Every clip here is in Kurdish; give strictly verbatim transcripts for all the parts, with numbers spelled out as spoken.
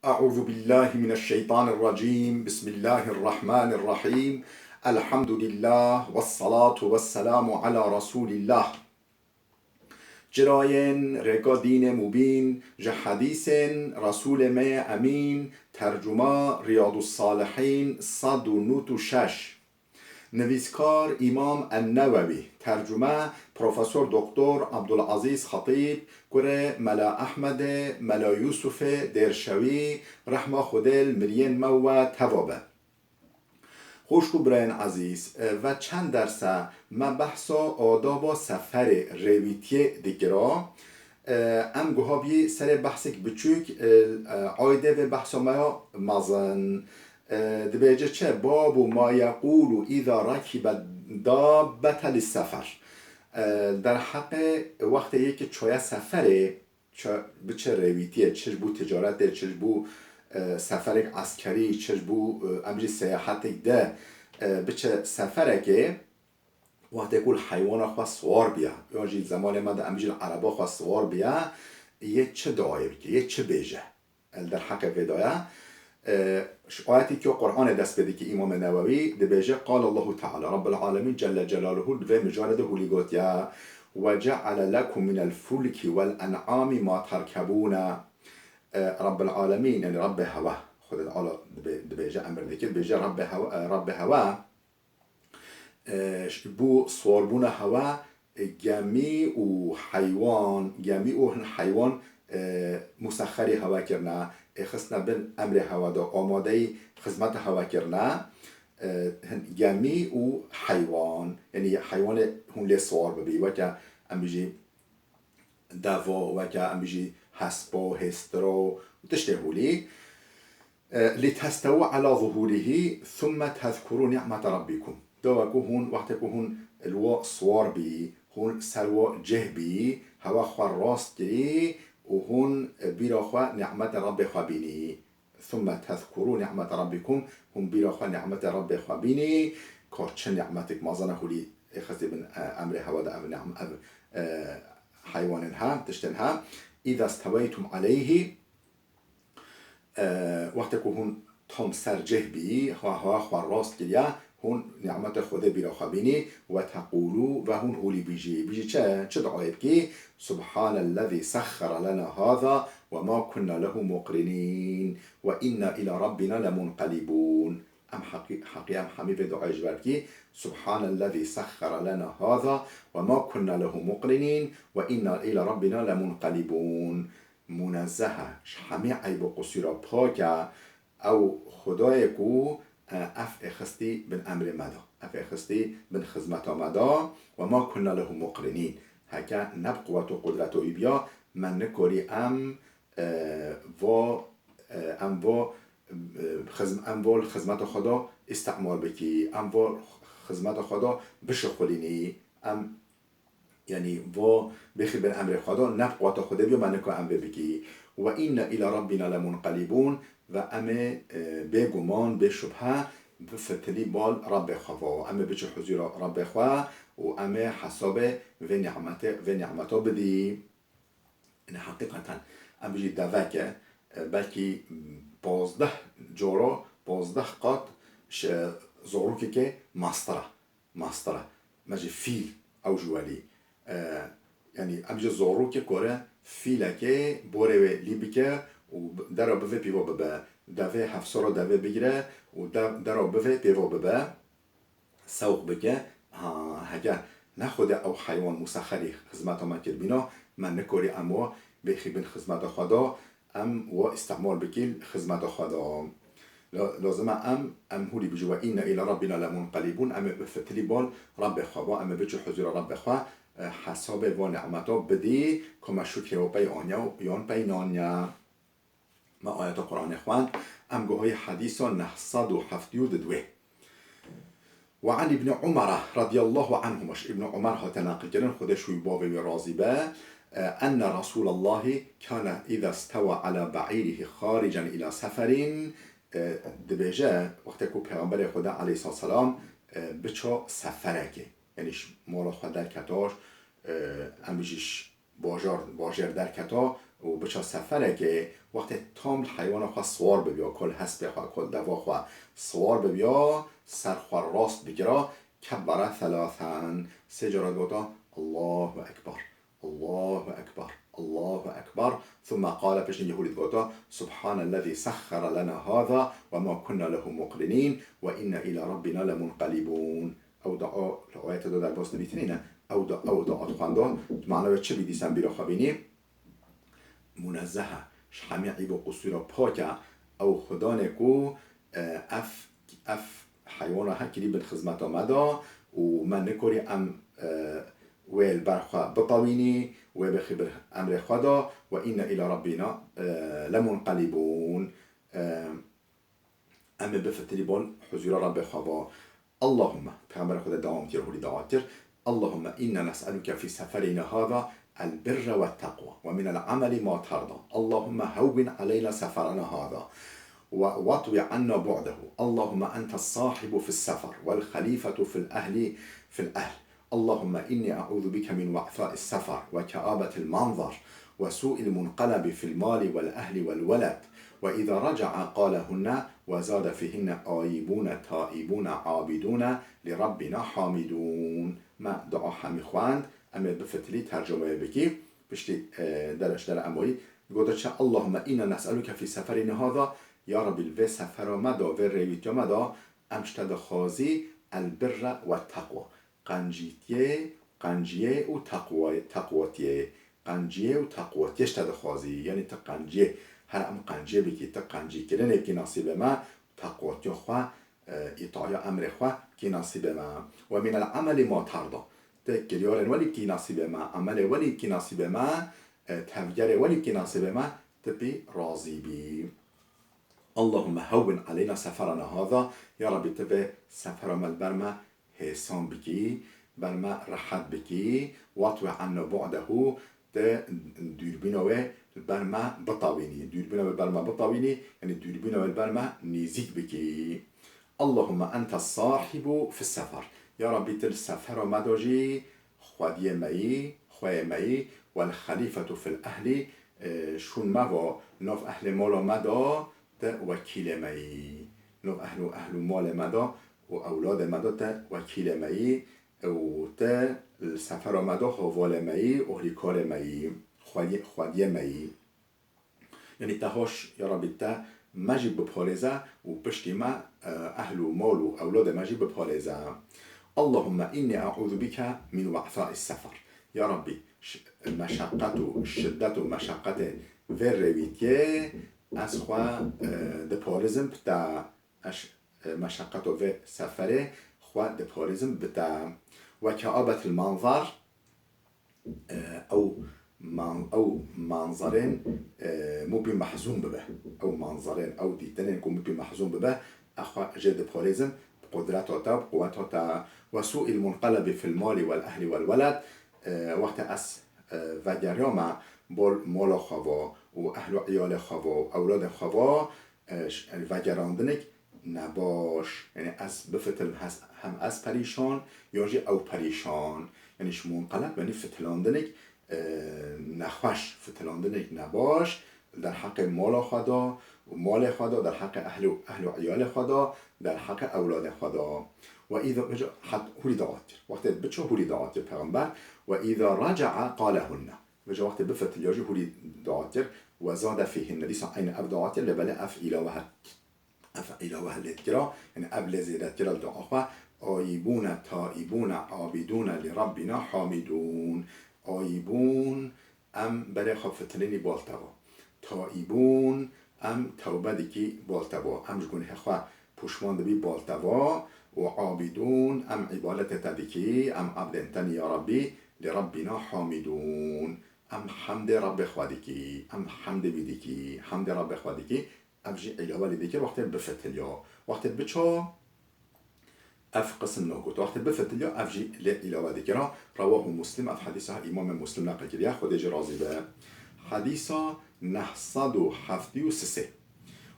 أعوذ بالله من الشيطان الرجيم. بسم الله الرحمن الرحيم. الحمد لله والصلاة والسلام على رسول الله. Çirayên rêka dînê mubîn ji hedîsên Resûlê me yê Emîn, tercuma Riyadus Salihîn sed û nod û şeş. Nivîskar Îmam En-Newewî, tercume Profesor Doktor Abdulazîz Xetîb, kurê Mela Ehmedê, Mela Yûsufê Dêrşewî, rehma Xwedê li miriyên me we teva be. Xwişk û birayên ezîz, ve çend derse me behsa adaba seferê, rêwîtiyê dikira. Em guha bî serê behsek biçûk, aydê vê behsa me ya mezin. Dibêje çi? Babu ma yeqûlu îza rekibe dabbete li sefer. Derheqê wextê yekî çoye seferê, çi, biçe rêwîtiyê, çi ji bo ticaretê, çi ji bo, e, seferek eskerî, çi ji bo, e, em jî seyahetek de, e, biçe seferekê, wextê ku li heywana xwe siwar biya, yan jî zemanê me de em jî li ereba xwe siwar biya, yê çi duayê bike, yê çi bêje? Li derheqê vê de ye. E, ji ayeteke Qur'anê dest pê dike Îmamê Newewî, dibêje, Qale Allahu Teala, Rabbil Alemîn Celle Celaluhu li vê mijarê de hûlî gotiye, "Ve ceale lekum minel fulki vel en'ami ma terkebûne." E, Rabbil Alemîn, yani Rabbê hewa, Xwedê Teala dibe-, dibêje, emir dike, dibêje Rabbê hewa, e, Rabbê hewa, e, ji bo siwarbûna hewa, e, gemî û heywan, gemî û hin heywan, e, musexxerî hewa kirine, ê xistine bin emrê hewa de, amadeyî xizmeta hewa kirine, e, hin gemî û heywan, yanî heywanê hûn lê siwar bibî, weke em bijî devo, weke em bijî hespo, hêstiro û tiştê hûlî. E, "Litestewu ala zuhurihi, thumme tezkuru ni'mete rabbikum." Dewa ku hûn, wextê ku hûn li wa siwar bî, hûn ser wa cih bî, hewa xwe rast kirî û hûn bîra xwe ni'mete Rabbê xwe bînî. "Thumme tezkuru ni'mete rabbikum", hûn bîra xwe ni'mete Rabbê xwe bînî, ka çi ni'metek mezin e hûlî ê xistî bin, e, emrê hewa de ev ni'm-, ev, e, heywanên he, tiştên he. "Îza steweytum aleyhi", E, wextê ku hûn tam ser cih bî, xwe, xwe, xwe rast kiriye, hûn ni'metê Xwedê bîra xwe bînî, "Ve teqûlû", ve hûn hûlî bijî. Bijî çi? Çi duayê bikî? "Subhanellezî sexxere lena haza ve ma kunna lehu muqrinîn ve inna ila rabbina lemunqelibûn." Em heqî, heqî em hemî vê duayê ji ber bikî, "Subhanellezî sexxere lena haza ve ma kunna lehu muqrinîn ve inna ila rabbina lemunqelibûn." Munezzeh e, ji hemî eyb û qusûra pak e, ew Xwedayê ku, e, ev ê xistî bin emrê me de, ev ê xistî bin xizmeta me de, "Ve ma kunna lehu muqrinîn." Heke ne bi quwet û qudreta wî biya, me nikarî em, e, va, e, em va, e, xizm-, em va li xizmeta xwe de îstîmal bikî, em va xizmeta xwe de bişixulînî, em Yanî, vo bêxî bin emrê Xweda, ne bi quweta Xwedê biyo, me nika em vê bikî. "Ve inne îla rabbîna lemunqelîbûn", ve em ê, e, bêguman, bê şubhe, bifitilî bal Rabbê xwe vo. Em ê biçin huzûra Rabbê xwe û em ê hesabê vê nîmetê, vê nîmeta bidî. Yanî, heqîqeten, em bijî deveke, e, belkî pazdeh coro, pazdeh qat şi-, zorokekê mastir e. Mastir e. Me jî fîl, ew ji welî. E, yanî em jî zorokê kore fîlekê borê wê lî bike û bi-, dera bivê pîvo bibe. Devê hevsaro devê bigire û de-, dera bivê pêvo bibe. Sewq bike. Ha, heke ne Xwedê ew heywan musexerî xizmeta me kiribîna, me nikorî em wa bêxî bin xizmeta Xweda. Em wa îstîmal bikî li xizmeta Xweda. La-, lazim e em, em hûrî bijî, "Ve inne îla rabbîna lemunqelîbûn", em ê bi fitilî bal Rabbê xwe ba, em ê biçin huzûra Rabbê xwe, e, hesabê va nîmeta bidî, ka me şukrê wa pey aniya yan pey naniya. Me ayeta Qur'anê xwend, em guhayî hedîsa neh sed û heftê û du. Ve an Îbn Umara radiyallahu anhuma, ji Îbn Umar hate neqilkirin, Xwedê ji wî bavê wî razî be, e, enne Resûlallahî kane îza stewa ala be'îrihî xaricen îla seferîn, e, dibêje, wextê ku Pêxemberê Xwedê aleyhisselam, e, biço seferekê, yanî ji mala xwe derketa, e, em bijî ji bajar, bajêr derketa, û biça seferekê, wextê tam li heywana xwe siwar bibiya, kol hespê xwe, kol deva xwe siwar bibiya, ser xwe rast bikira, kebbere thelâthen, sê cara digota, Allahu Ekber, Allahu Ekber, Allahu Ekber, thumme qale, piştî hûrî digota, Subhanellezî sehhere lena hâzâ ve ma kunna lehu muqrinîn ve inna îlâ rabbîna lemunqelîbûn. Ew dua li ayetê de derbas dibîtinîne. Ew da, ew dua dixwendo. Mana wê çi bî dîsan bîra xwe bînî? Munezzehe, ji hemî îb û qusûra pak e. Ew Xudanê ku, e, ev, ev heywana he kirî bin xizmeta me da û me nikorî em, e, wê li ber xwe bitewînî, wê bixî bin emrê xwe da. Ve inna îlâ rabbîna, e, lemunqelîbûn. E, Em ê bifitilî bol huzûra Rebbê xwe va. Allahümme, Peyxemberê Xwedê dewam kir, hûrî dua kir. Allahümme inna nes'eluke fî seferîna hâzâ el-birre we teqwa ve minel amelî ma terda. Allahümme hewwin aleyna seferena hâzâ ve vatwi anna bu'dehu. Allahümme entes sahibu fis sefer vel halîfetu fil ehli fil ehl. اللهم إني أعوذ بك من وعثاء السفر وكآبة المنظر وسوء المنقلب في المال والأهل والولد، وإذا رجع قالهن وزاد فيهن آيبون تائبون عابدون لربنا حامدون. Me dua hemî xwend, em ê bifitilî tercumeyê bikî. Piştî, e, dere, ji dere em wayî, gote çi, اللهم إنا نسألك في سفرنا هذا, ya Rebî, li vê sefera me de, vê rêwîtiya me de, em ji te dixwazî, البر والتقوى. Qencîtiyê, qenciyê û teqwayê, teqwatiyê. Qenciyê û teqwatiyê ji te dixwazî. Yanî tu qenciyê, her em qenciyê bikî, tu qencîkirinê bikî nasîbê me, teqwatiya xwe, e, îtaya emrê xwe bikî nasîbê me. Ve minel amelî ma terda. Tu kiryarên welî bikî nasîbê me, emelê welî bikî nasîbê me, e, tevgerê welî bikî nasîbê me, tu pî razî bî. Allahümme hewwin aleyna seferana hâzâ. Ya Rebî, tu vê sefera me li ber me hêsan bikî, ber me rehet bikî, watwi anna bu'dehu, te dûrbîna wê li ber me bitawînî. Dûrbîna wê ber me bitawînî, yanî dûrbîna wê li ber me nêzîk bikî. Allahümme ente sahibu fis sefer. Ya Rabbî, tu li sefera me de jî xwediyê me yî, xweyê me yî, wel halîfetu fil ehlî, e, şûn me va, nav ehlê mala me de, te wekîlê me yî. Nav ehl û, ehl û malê me de û ewladê me de te wekîlê me yî û te li sefera me de hevalê me yî, ohlîkarê me yî, xwedî-, xwediyê me yî. Yanî te haş, ya Rabbî, te me jî biparêze û piştî me, e, ehl û mal û ewladê me jî biparêze. Allahümme inni e'ûzu bike min we'fâis sefer. Ya Rabbî, ş-, meşeqqet û şiddet û meşeqqetê vê rêwîtiyê ez xwe, e, diparêzim bi te. Ez, e, meşeqqeto vê seferê xwe diparêzim bi te. Ve keabetil manzar, e, ew man-, ew manzarên, e, min pî mehzûn bibe. Ew manzarên, ew dîtinên ku min pî mehzûn bibe, ez xwe jê diparêzim bi qudreta te, bi quweta te. Ve sû'il munqelebi fil malî wel ehlî wel weled, e, wextê ez, e, vegeriyame bol mala xwe ve û ehl û iyalê xwe ve û ewladê xwe ve, e, ş-, vegerandinek nebaş. Yanî ez bifitilim, hes-, hem ez perîşan, yan jî ew perîşan. Yanî ji munqeleb, yanî fitilandinek, e, nexweş, fitilandinek nebaş, li derheqê mala xwe de û malê xwe de, derheqê ehl û, ehl û iyalê xwe de, derheqê ewladê xwe de. Ve îza, vêca het hûrî dawet kir. Wextê biço hûrî dawet kir Peyxember. Ve îza reca'a qalehunne. Vêca wextê bifitiliya jî hûrî dawet kir. Ve zade fîhinne. Dîsa eynî ev dawet kir, lê belê ev îlawe hel Ev îlawe hel lê dikira, yanî ev lê zêde dikira li dua xwe. Ayîbûne, taîbûne, abîdûne li Rebbîna hamîdûn. Ayîbûn, em berê xwe fitilinî bol te ve. Taîbûn, em tewbe dikî bol te ve. Em ji gunehê xwe pûşman dibî bol te ve. Û abîdûn, em îbadetê te dikî, em ebdên te nî ya Rebbî, li Rebbîna hamîdûn. Em hemdê Rebbê xwe dikî, em hemdê wî dikî, hemdê Rebbê xwe dikî. Ev jî îlawe lê dikir wextê bifitiliya. Wextê biço, ev qisim nagot. Wextê bifitiliya, ev jî lê îlawe dikira. Rewahu Muslim, ev hedîsa Îmamê Muslim neqil kiriye, Xwedê jî razî be. Hedîsa neh sed û heftê û sisê.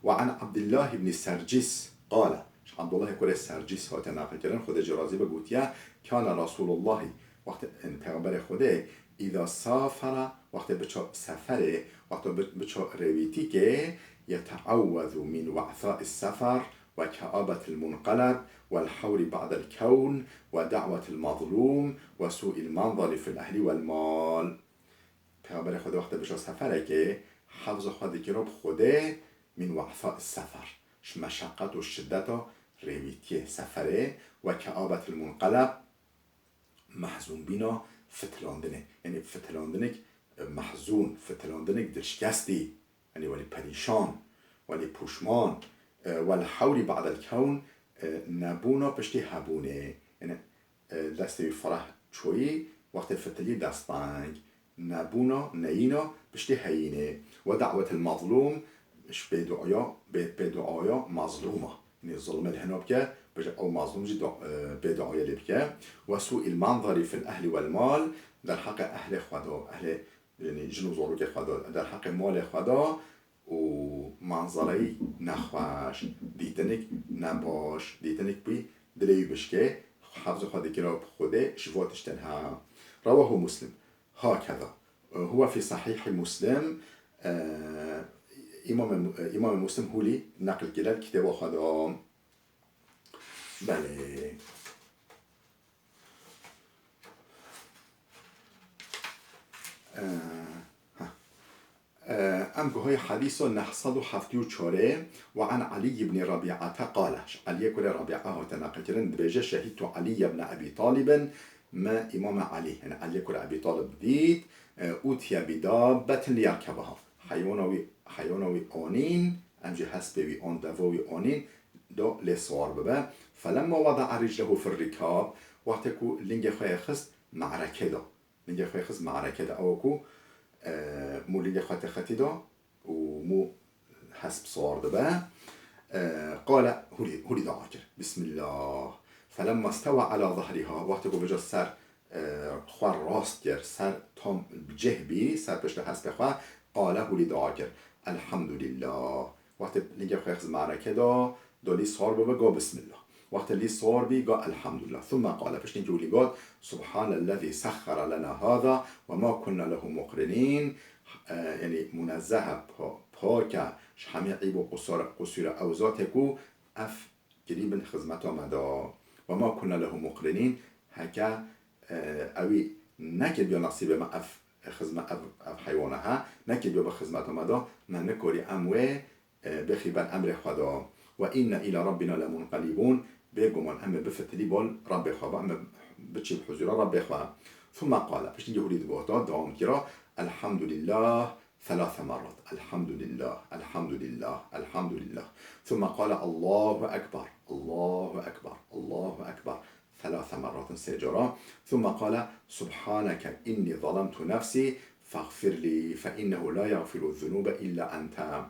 Ve an Abdullah ibn Sercîs qale. Ji Abdullahê kurê Sercîs hate neqil kirin, Xwedê jî razî be, gotiye, Kâne Rasûlullahî, wextê, Pêxemberê Xwedê, îza safera, wextê biço seferê, Wexta bi-, biço rêwîtîkê, يتعوذ من وعثاء السفر وكآبة المنقلب والحول بعد الكون ودعوة المظلوم وسوء المنظر في الأهل والمال. Pêxemberê Xwedê wextê biço seferekê, hefza xwe dikiro bi Xwedê من وعثاء السفر. Ji meşeqet û şideta rêwîtiyê seferê, وكآبة المنقلب, mehzûnbîna fitilandinê. Yanî fitilandinek, e, mehzûn, fitilandinek dilşikestî. Yanî welî perîşan, welî pûşman. E, والحول بعد الكون, e, nebûna piştî hebûnê. Yanî, e, destê wî fireh çoyî, wextê fitilî desteng. Nebûna, neyîna, piştî heyînê. ودعوة المظلوم, ji bêduaya, bê, bêduaya mazlûma. Yanî zulmê li hina bike, bêje ew mazlûm jî du-, e, bêduaya lê bike. وسوء المنظر في الأهل والمال, derheqê ehlê xwe de, ehlê, yanî jin û zarokê xwe de, derheqê malê xwe de û manzareyî nexweş, dîtinik nebaş, dîtinik bî dilê wî bişkê, hefzê xwe dikira bi Xwedê ji van tiştên he. رواه مسلم. هكذا. هو في صحيح مسلم. E, Îmamê, Îmamê Muslim hûlî neqil kiriye li kitêba xwe de. Belê. E, ha. E, em guhayê hedîsa neh sed û heftê û çar ê, وعن علي بن ربيعة قال, ji Eliyê kurê Rebîa hate neqilkirin, dibêje, شهدت علي بن أبي طالب, me Îmam Elî, yanî Eliyê kurê Ebî Talib dît, e, أوتي بدابة ليركبها. Heywana wî, heywana wî anîn, em jî hespê wî an, deva wî anîn, da lê siwar bibe. فلما وضع رجله في الركاب, wextê ku lingê xwe yê xist me'rekê de. Lingê xwe yê xist me'rekê de. Ew ku, e, mû lingê xwe tê xetî de û mû hesp siwar dibe. E, قال, hûlî, hûlî dua kir. بسم الله. فلما استوى على ظهرها, wextê ku vêca ser, e, xwe rast kir, ser tam bi cih bî, ser pişta hespê xwe, قال, hûlî dua kir. الحمد لله. Wextê lingê xwe yê xist me'rekê de, da lî siwar bibe, got, بسم الله. Wextê lî siwar bî, got, الحمد لله. ثم قال, piştî ku lî got, سبحان الذي سخر لنا هذا وما كنا له مقرنين. E, yanî munezzeh e, pa-, pak e, ji hemî eyb û qusur-, qusûra ew zatê ku ev kirî bin xizmeta me de. وما كنا له مقرنين, heke, e, ewî nekiribiya nesîbê me ev xizme-, ev, ev heywana he, nekiribiya bi xizmeta me de, me nikarî em wê e, bixî ber emrê xwe de. وإنا إلى ربنا لمنقلبون, bêguman em ê bifitilî bal Rebbê xwe, em ê biçî bi huzûra Rebbê xwe. ثم قال, piştî hûlî digota, dewam kira, الحمد لله ثلاث مرات. الحمد لله، الحمد لله، الحمد لله. ثم قال الله أكبر، الله أكبر، الله أكبر. ثلاث مرات, sê cara. ثم قال سبحانك إني ظلمت نفسي فاغفر لي فإنه لا يغفر الذنوب إلا أنت.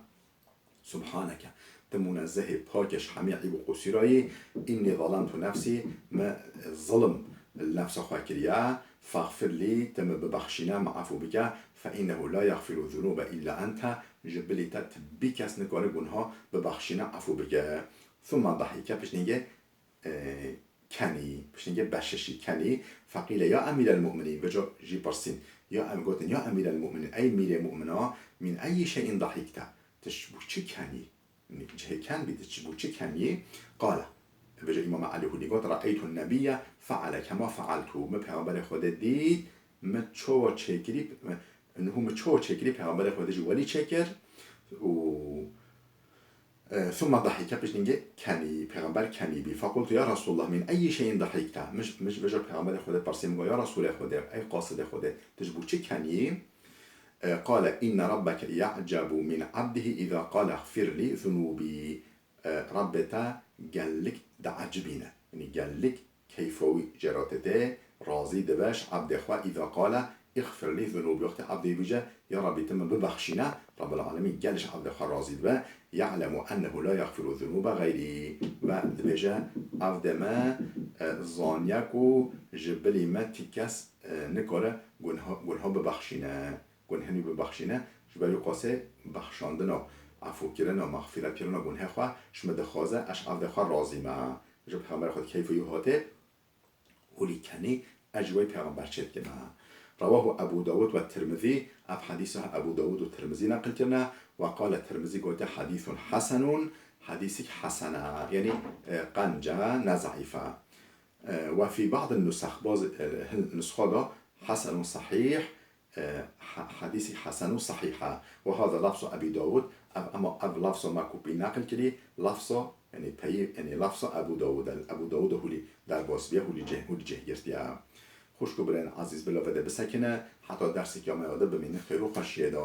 Subhaneke, tu munezzeh î, pak î ji hemî eyb û qusûra yî, înnî zalemtu nefsî, min zilm li nefsa xwe kiriye, fexfir lî, tu min bibexşîne, min efû bike, fe înnehu la yexfiru zunûbe îlla ente, ji bilî te tibî kes nikare gunha bibexşîne, efû bike. Thumma dahike, piştî hingê, e, kenî, piştî hingê beşişî, kenî, feqîle ya emîrel mu'minîn, vêca jî pirsîn, ya em-, gotin, ya emîrel mu'minîn, ey mîrê mu'mina, min eyyi şeyin dahikte, tu ji bo çi kenî? Cihê ken bî, tu ji bo çi kenî? Qale, vêca Îmam Elî hûnî got, re'eytun nebiyye fe'ale kema fe'altu, min Pêxemberê Xwedê dît, min çawa çêkirî, min, min çawa çêkirî, Pêxemberê Xwedê jî welî çêkir û E, thumma dahike, piştî hingê kenî, Pêxember kenî bî. Fequltu ya Resulallah, min eyyi şeyin dahikte? Min, min vêca Pêxemberê Xwedê pirsî, min got, ya Resulê Xwedê, ey qasidê Xwedê, tu ji bo çi kenî? E, qale, inne Rabbeke ya'cebu min abdihi iza qale, iğfir li zunûbî. E, Rabbê te gellik diecibîne. Yanî gellik keyfa wî jê re tê, razî dibe ji ebdê xwe, îza qale, îxfir lî zunûbî, wextê ebdê wî bêje, ya Rabbî, tu min bibexşîne, Rabbul Alemîn gelek ji ebdê xwe razî dibe, ye'lemu ennehu la yexfiru zunûbe xeyrî, ve dibêje, ebdê me, e, zaniye ku ji bilî me ti kes, e, nikare gunha, gunha bibexşîne. Gunhên wî bibexşîne, ji ber wî qasê bexşandina, efûkirina, mexfîretkirina gunhê xwe ji min dixwaze, ez ji ebdê xwe razî me. Ji Pêxemberê Xwedê keyfê wî hatê, hûlî kenî, ez ji wê Pêxember çêdikime. Rewahu Ebu Dawud ve Tirmizî, ev hedîsa Ebu Dawud û Tirmizî neqil kirine, ve qale Tirmizî gote hedîsun hesenun, hedîsik hesene, yanî e, qence ne zeîf e. E, ve fî ba'd nusex, bazı e, hin nusxa da hesenun sahîh, e, ha- hedîsik hesenun sahîh e. Ve hada lafzu Ebi Dawud, ev, ema ev lafza me ku pî neqil kirî, lafza, yanî peyî, yanî lafza Ebu Dawud e. Ebu Dawud hulî derbas biye, hulî cih, hulî cih girtiye. Xwişk û birên ezîz, bila vede bisekine, heta derseke me ya de bimînin xêr û xweşiyê de.